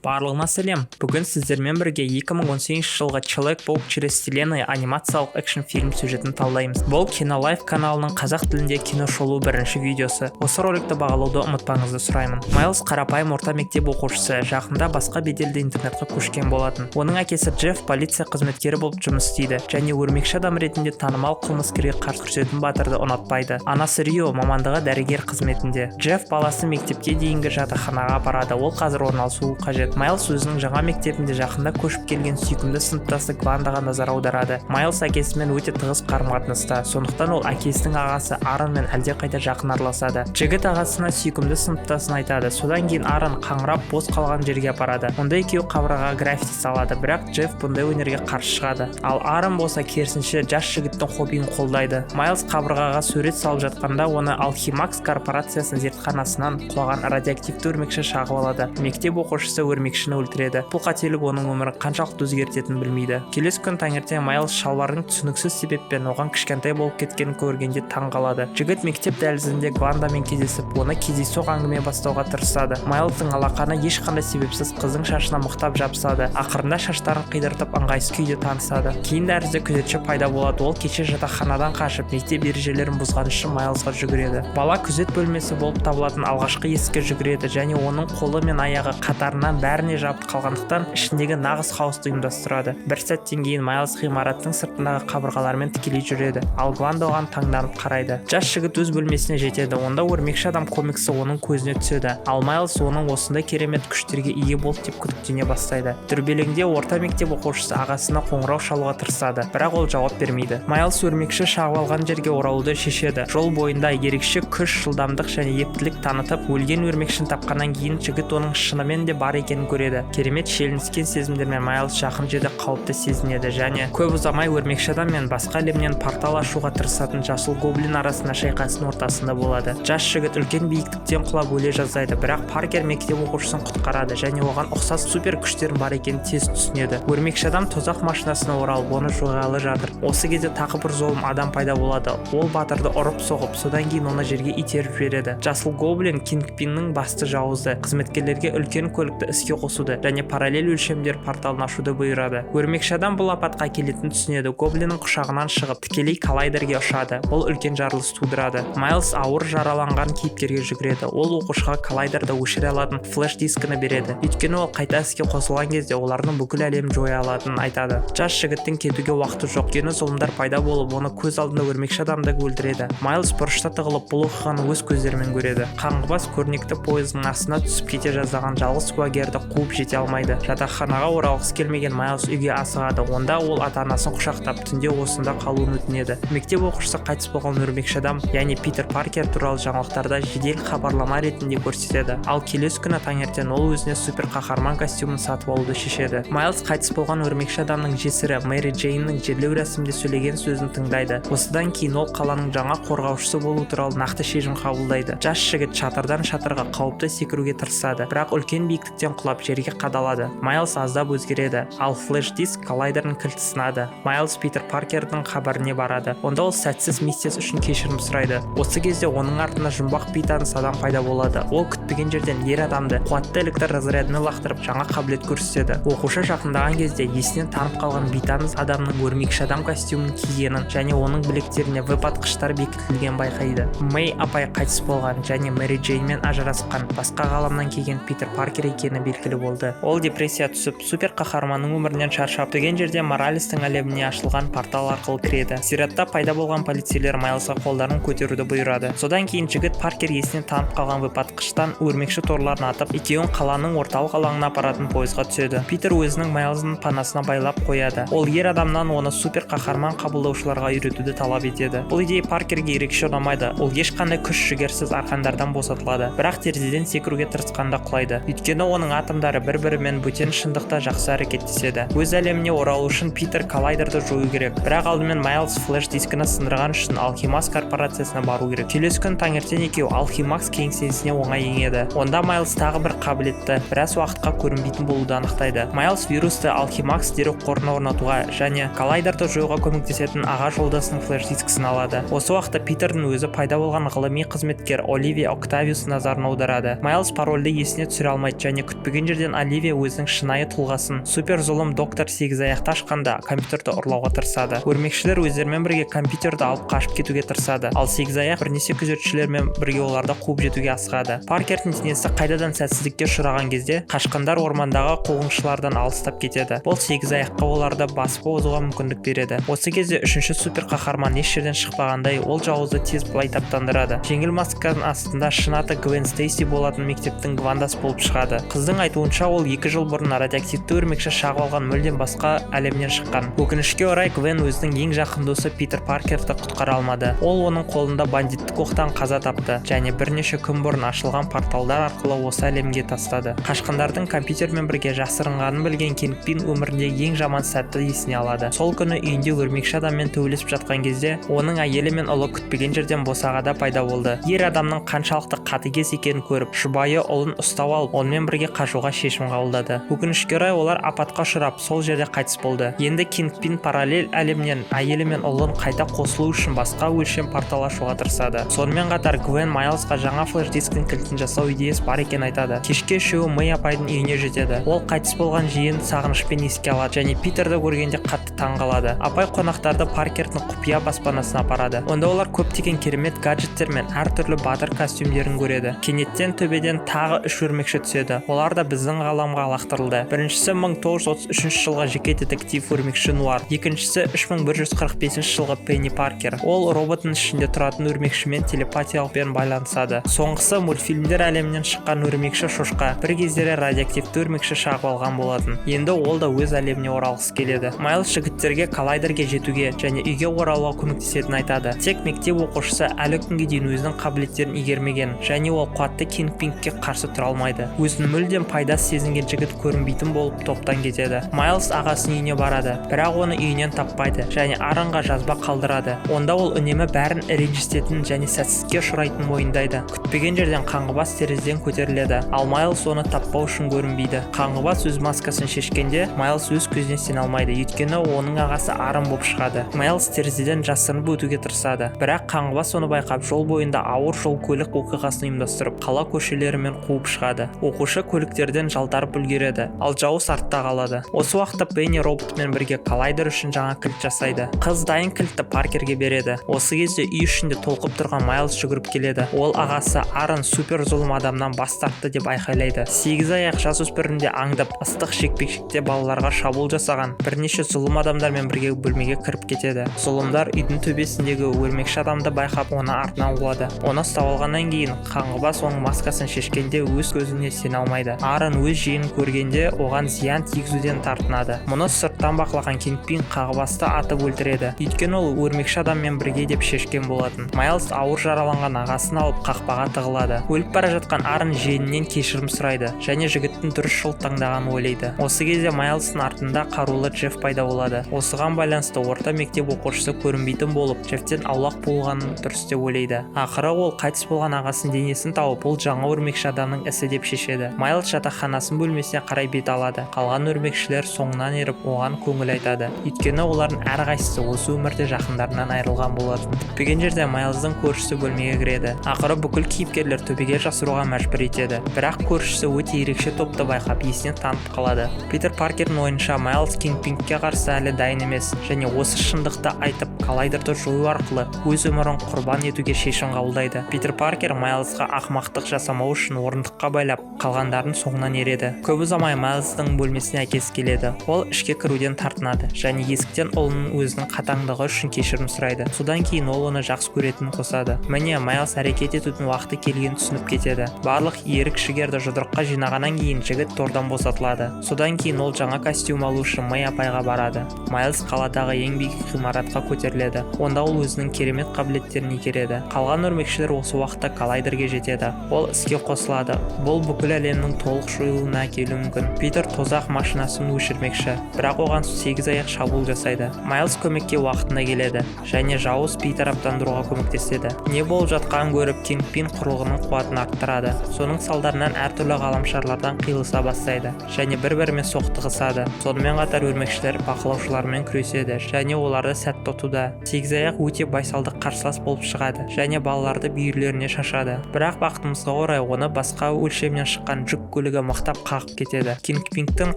Барлығына сәлем! Бүгін сіздермен бірге 2018 жылғы «Человек-паук через вселенные» анимациялық экшн фильм сюжетін талдаймыз. Бұл Кинолайф каналының қазақ тілінде киношолу бірінші видеосы. Осы роликті бағалауды ұмытпаңызды сұраймын. Майлз қарапайым орта мектеп оқушысы, жақында басқа беделді интернатқа көшкен болатын. Оның әкесі Джефф полиция қызметкері болып жұмыс істейді және өрмекші адам ретінде танымал қылмыскерге қарсы күресетін батырды ұнатпайды. Анасы Рио мамандығы дәрігер қызметінде. Джефф баласын мектепке дейінгі жатақханаға апарады, ол қазір орналасуы қажет. Майлз өзінің жаңа мектебінде жақында көшіп келген сүйкімді сыныптасы Гвандаға назар аударады. Майлз әкесімен өте тығыз қарым-қатынаста, сондықтан ол әкесінің ағасы Ааронмен әлдеқайда жақын араласады. Жігіт ағасына сүйкімді сыныптасын айтады, содан кейін Аарон қаңырап бос қалған жерге апарады. Онда екеуі қабырғаға граффити салады, бірақ Джефф бұндай өнерге қарсы шығады. Ал Аарон болса, керісінше, жас жігіттің хоббиін қолдайды. Майлз қабырғаға сурет салып жатқанда, оны Алхимакс корпорациясының зертханасынан құлаған радиоактивті өрмекші шағып алады. Мектеп оқушысы өрмекшіні өлтіреді. Бұл қателік оның өмірін қаншалықты өзгертетінін білмейді. Келесі күн таңертең Майлз шалбарының түсініксіз себеппен оған кішкентай болып кеткенін көргенде таң қалады. Жігіт мектеп дәлізінде Гвандамен кездесіп, оны кездейсоқ әңгіме бастауға тырысады. Майлздың алақаны ешқандай себепсіз қыздың шашына мықтап жабысады. Ақырында шаштарын қидыртып, ыңғайсыз күйде танысады. Кейін дәлізде күзетші пайда болады. Ол кеше жатақханадан қашып, мектеп ережелерін бұзғаны үшін Майлзға жүгіреді. Бала күзет бөлмесі болып табылатын алғашқы есікке жүгіреді және оның қолы мен аяғы қатарынан бәріне жабық қалғандықтан, ішіндегі нағыз хаосты ұйымдастырады. Бір сәттен кейін Майлз ғимараттың сыртындағы қабырғалармен тікелей жүреді, ал Гванда оған таңданып қарайды. Жас жігіт өз бөлмесіне жетеді, онда өрмекші адам комиксі оның көзіне түседі, ал Майлз оның осындай керемет күштерге ие болды деп күдіктене бастайды. Дүрбелеңде орта мектеп оқушысы ағасына қоңырау шалуға тырысады, бірақ ол жауап бермейді. Майлз өрмекші шағып алған жерге оралуды шешеді. Жол бойында ерекше күш, жылдамдық және ептілік танытып, өлген өрмекшіні тапқаннан кейін жігіт оның шынымен де бар екенін көреді. Керемет шиеленіскен сезімдермен Майлз жақын жерде қауіпті сезінеді және көп ұзамай өрмекші адам мен басқа әлемнен портал ашуға тырысатын жасыл гоблин арасында шайқастың ортасында болады. Жас жігіт үлкен биіктіктен құлап өле жаздайды, бірақ Паркер мектеп оқушысын құтқарады және оған ұқсас супер күштердің бар екенін тез түсінеді. Өрмекші адам тозақ машинасына оралып, оны жойғалы жатыр. Осы кезде тағы бір золым адам пайда болады. Ол батырды ұрып соғып, содан кейін оны жерге итеріп жібереді. Жасыл гоблин Кингпиннің басты жауызы қызметкерлерге үлкен көлікті іске қосуды және параллель өлшемдер порталын ашуды бұйырады. Өрмекші адам бұл апатқа әкелетінін түсінеді. Гоблиннің құшағынан шығып, тікелей коллайдерге ұшады. Ол үлкен жарылыс тудырады. Майлз ауыр жараланған кейіпкерге жүгіреді. Ол оқушыға коллайдерді өшіре алатын флеш дискіні береді, өйткені ол қайта іске қосылған кезде олардың бүкіл әлемін жоя алатынын айтады. Жас жігіттің кетуге уақыты жоқ, өйткені зұлымдар пайда болып, оны көз алдында өрмекші адамды өлтіреді. Майлз бұрышта тығылып, бұл оқиғаны өз көздерімен көреді. Қаңғыбас көрнекті пойыздың астына түсіп кете жаздаған жалғыз куәгерді қуып жете алмайды. Жатақханаға оралғысы келмеген Майлз үйге асығады. Онда ол ата анасын құшақтап, түнде осында қалуын өтінеді. Мектеп оқушысы қайтыс болған өрмекші адам, яғни Питер Паркер туралы жаңалықтарда жедел хабарлама ретінде көрсетеді. Ал келесі күні таңертең ол өзіне супер қаһарман костюмін сатып алуды шешеді. Майлз қайтыс болған өрмекші адамның жесірі Мэри Джейннің жерлеу рәсімінде сөйлеген сөзін тыңдайды. Осыдан кейін ол қаланың жаңа қорғаушысы болу туралы нақты шешім қабылдайды. Жас жігіт шатырдан шатырға қауіпті секіруге тырысады, бірақ үлкен биіктіктен құлап, жерге қадалады. Майлз аздап өзгереді, ал флеш диск коллайдердің кілті сынады. Майлз Питер Паркердің қабіріне барады. Онда ол сәтсіз миссиясы үшін кешірім сұрайды. Осы кезде оның артында жұмбақ бейтаныс адам пайда болады. Ол күтпеген жерден ер адамды қуатты электр разрядымен лақтырып, жаңа қабілет көрсетеді. Оқушы жақындаған кезде есінен танып қалған бейтаныс адамның өрмекші адам костюмін кигенін және оның білектеріне веб атқыштар бекітілгенін байқайды. Мэй апай қайтыс болған және Мэри Джейнмен ажырасқан, басқа ғаламнан келген Питер Паркер екені белгілі болды. Ол депрессия түсіп, супер қаһарманның өмірінен шаршап, күтпеген жерде Моралестің әлеміне ашылған портал арқылы кіреді. Зиратта пайда болған полицейлер Майлзға қолдарын көтеруді бұйырады. Содан кейін жігіт Паркер есінен танып қалған веб атқыштан өрмекші торларын атып, екеуін қаланың орталық алаңына апаратын пойызға түседі. Питер өзінің Майлзын панасына байлап қояды. Ол ер адамнан оны супер қаһарман қабылдаушыларға үйретуді талап етеді. Бұл идея Паркерге ерекше ұнамайды. Ол ешқандай күш жігерсіз арқандардан босатылады, бірақ терезеден секіруге тырысқанда құлайды, өйткені оның атомдары бір бірімен бөтен шындықта жақсы әрекеттеседі. Өз әлеміне оралу үшін Питер коллайдерді жою керек, бірақ алдымен Майлз флеш дискіні сындырған үшін Алхимас корпорациясына бару керек. Келесі күні таңертең екеуі Алхимакс кеңсесіне оңай еңеді. Онда Майлз тағы бір қабілетті, біраз уақытқа көрінбейтін болуды анықтайды. Майлз вирусты Алхимакс дерекқорына орнатуға және коллайдерді жоюға көмектесетін аға жолдасының флеш дискісін алады. Осы уақытта Питердің өзі пайда болған ғылыми қызметкер Оливия Октавиус назарын аударады. Майлз парольді есіне түсіре алмайды және күтпеген Күтпеген жерден Оливия өзінің шынайы тұлғасын, супер зұлым доктор Сегізаяқты ашқанда, компьютерді ұрлауға тырысады. Өрмекшілер өздерімен бірге компьютерді алып қашып кетуге тырысады, ал Сегізаяқ бірнеше күзетшілермен бірге оларды қуып жетуге асығады. Паркердің денесі қайтадан сәтсіздікке ұшыраған кезде, қашқындар ормандағы қуғыншылардан алыстап кетеді. Бұл Сегізаяққа оларды басып озуға мүмкіндік береді. Осы кезде үшінші супер қаһарман еш жерден шықпағандай, ол жауызды тез байтаптандырады. Жеңіл масканың астында шын аты Гвен Стейси болатын мектептің Гвандасы болып шығады. Қыздың айтуынша, ол 2 жыл бұрын радиоактивті өрмекші шағып алған мүлдем басқа әлемнен шыққан. Өкінішке орай, Гвен өзінің ең жақын досы Питер Паркерді құтқара алмады. Ол оның қолында бандиттік оқтан қаза тапты және бірнеше күн бұрын ашылған порталдар арқылы осы әлемге тастады. Қашқындардың компьютермен бірге жасырынғанын білген Кингпин өміріндегі ең жаман сәтті есіне алады. Сол күні үйінде өрмекші адаммен төбелесіп жатқан кезде, оның әйелі мен ұлы күтпеген жерден босағада пайда болды. Ер адамның қаншалықты қатыгез екенін көріп, жұбайы ұлын ұстап алып, онымен бірге қашуға шешім қабылдады. Өкінішке орай, олар апатқа ұшырап, сол жерде қайтыс болды. Енді Кингпин параллель әлемнен әйелі мен ұлын қайта қосылу үшін басқа өлшем портал ашуға тырысады. Сонымен қатар Гвен Майлзға жаңа флеш дисктің кілтін жасау идеясы бар екенін айтады. Кешке үшеуі Мэй апайдың үйіне жетеді. Ол қайтыс болған жиенін сағынышпен еске алады және Питерді көргенде қатты таң қалады. Апай қонақтарды Паркердің құпия баспанасына апарады. Онда олар көптеген керемет гаджеттер мен әртүрлі батыр костюмдерін көреді. Кенеттен төбеден тағы үш өрмекші түседі. Олар да біздің ғаламға лақтырылды. Біріншісі 1933 жылғы жеке детектив өрмекші Нуар, екіншісі 3145 жылғы Пенни Паркер. Ол роботтың ішінде тұратын өрмекшімен телепатиялықпен байланысады. Соңғысы мультфильмдер әлемінен шыққан өрмекші шошқа. Бір кездері радиоактивті өрмекші шағып алған болатын. Енді ол да өз әлеміне оралғысы келеді. Майлз жігіттерге коллайдерге жетуге және үйге оралуға көмектесетінін айтады. Тек мектеп оқушысы әлі күнге дейін өзінің қабілеттерін игермеген және ол қуатты Кингпинге қарсы тұра алмайды. Өзін мүлдем пайдасыз сезінген жігіт көрінбейтін болып топтан кетеді. Майлз ағасының үйіне барады, бірақ оны үйінен таппайды және Аронға жазба қалдырады. Онда ол үнемі бәрін ренжітетінін және сәтсіздікке ұшырайтынын мойындайды. Күтпеген жерден қаңғыбас терезеден көтеріледі, ал Майлз оны таппау үшін көрінбейді. Қаңғыбас өз маскасын шешкенде, Майлз өз көзіне сене алмайды, өйткені оның ағасы Арон болып шығады. Майлз терезеден жасырынып өтуге тырысады, бірақ қаңғыбас оны байқап, жол бойында ауыр жол көлік оқиғасын ұйымдастырып, қала көшелерімен қуып шығады. Оқушы көліктерден жалтарып үлгереді, ал жауыз артта қалады. Осы уақытта Пенни роботымен бірге коллайдер үшін жаңа кілт жасайды. Қыз дайын кілтті Паркерге береді. Осы кезде үй ішінде толқып тұрған Майлз жүгіріп келеді. Ол ағасы Арон супер зұлым адамнан бас тартты деп айқайлайды. Сегіз аяқ жасөспірімде аңдып, ыстық жекпе-жекте балаларға шабуыл жасаған бірнеше зұлым адамдармен бірге бөлмеге кіріп кетеді. Зұлымдар үйдің төбесіндегі өрмекші адамды байқап, оны артынан қуады. Оны ұстап алғаннан кейін қаңғыбас оның маскасын шешкенде, өз көзіне сене алмайды. Арон өз жиенін көргенде, оған зиян тигізуден тартынады. Мұны сырттан бақылаған Кингпин қаңғыбасты атып өлтіреді, өйткені ол өрмекші адаммен бірге деп шешкен болатын. Майлз ауыр жараланған ағасын алып, қақпаға тығылады. Өліп бара жатқан Арон жиенінен кешірім сұрайды және жігіттің дұрыс жол таңдағанын ойлайды. Осы кезде Майлздың артында қарулы Джефф пайда болады. Осыған байланысты орта мектеп оқушысы көрінбейтін болып, Джеффтен аулақ болғанын дұрыс деп ойлайды. Ақыры ол қайтыс болған ағасының денесін тауып, бұл жаңа өрмекші адамның ісі деп шешеді. Майлз жатақханасының бөлмесіне қарай бет алады. Қалған өрмекшілер соңынан еріп, оған көңіл айтады, өйткені олардың әрқайсысы осы өмірде жақындарынан айырылған болатын. Күтпеген жерде Майлздың көршісі бөлмеге кіреді. Ақыры бүкіл кейіпкерлер төбеге жасыруға мәжбүр етеді, бірақ көршісі өте ерекше топты байқап, есінен танып қалады. Питер Паркердің ойынша, Майлз Кингпинге қарсы әлі дайын емес және осы шындықты айтып, коллайдерді жою арқылы өз өмірін құрбан етуге шешім қабылдайды. Питер Паркер Майлзға ақымақтық жасамау үшін орындыққа байлап, қалғандардың соңынан ереді. Көп ұзамай Майлздың бөлмесіне әкесі келеді. Ол ішке кіруден тартынады және есіктен ұлының өзінің қатаңдығы үшін кешірім сұрайды. Содан кейін ол оны жақсы көретінін қосады. Міне, Майлз әрекет етудің уақыты келгенін түсініп кетеді. Барлық ерік жігерді жұдырыққа жинағаннан кейін жігіт тордан босатылады. Содан кейін ол жаңа костюм алу үшін Мэй апайға барады. Майлз қаладағы ең биік ғимаратқа көтеріледі. Онда ол өзінің керемет қабілеттерін игереді. Қалған өрмекшілер осы уақытта коллайдерге жетеді. Ол іске қосылады. Бұл бүкіл әлемнің толық жойылуына әкелуі мүмкін. Питер тозақ машинасын өшірмекші, бірақ оған сегіз аяқ шабуыл жасайды. Майлз көмекке уақытында келеді және жауыз бейтараптандыруға көмектеседі. Не болып жатқанын көріп, Кингпин құрылғының қуатын арттырады. Соның салдарынан әртүрлі ғаламшарлардан қиылыса бастайды және бір-бірімен соқтығысады. Сонымен қатар өрмекшілер бақылаушылармен күреседі және оларды сәтті ұтуда. Сегіз аяқ өте байсалды қарсылас болып шығады және балаларды бүйірлеріне шашады, бірақ бақытымызға орай, оны басқа өлшемнен шыққан жүк көлігі көлігі мықтап қағып кетеді. Кингпиннің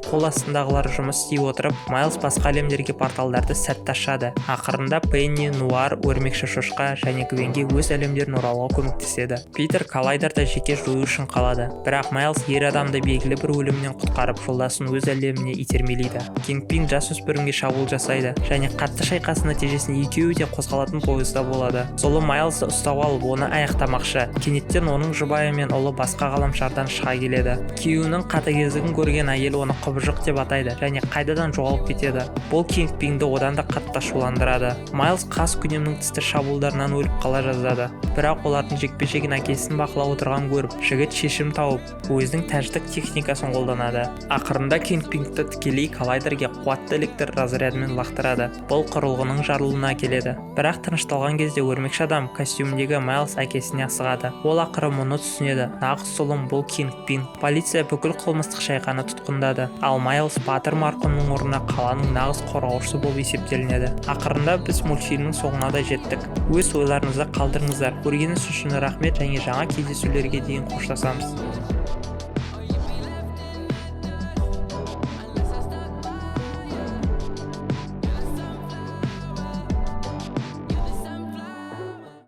қол астындағылары жұмыс істей отырып, Майлз басқа әлемдерге порталдарды сәтті ашады. Ақырында Пенни, Нуар, өрмекші шошқа және Гвенге өз әлемдерін оралуға көмектеседі. Питер Коллайдерді жеке жою үшін қалады, бірақ Майлз ер адамды белгілі бір өлімнен құтқарып, жолдасын өз әлеміне итермелейді. Кингпин жасөспірімге шабуыл жасайды және қатты шайқас нәтижесінде екеуі де қозғалатын пойызда болады. Зұлым Майлзды ұстап алып, оны аяқтамақшы. Кенеттен оның жұбайы мен ұлы басқа ғаламшардан шыға келеді. Күйеуінің қатыгездігін көрген әйел оны құбыжық деп атайды және қайтадан жоғалып кетеді. Бұл Кингпинді одан да қатты ашуландырады. Майлз қаскүнемнің тісті шабуылдарынан өліп қала жаздады, бірақ олардың жекпе-жегін әкесінің бақылап отырғанын көріп, жігіт шешім тауып, өзінің тәждік техникасын қолданады. Ақырында Кингпинді тікелей коллайдерге қуатты электр разрядымен лақтырады. Бұл құрылғының жарылуына әкеледі. Бірақ тынышталған кезде өрмекші адам костюміндегі Майлз әкесіне асығады. Ол ақыры мұны түсінеді: нағыз зұлым бұл Кингпин. Полиция бүкіл қылмыстық шайқаны тұтқындады, ал Майлз батыр марқұмның орнына қаланың нағыз қорғаушысы болып есептелінеді. Ақырында біз мультфильмнің соңына да жеттік. Өз ойларыңызды қалдырыңыздар. Көргеніңіз үшін рахмет және жаңа кездесулерге дейін қоштасамыз.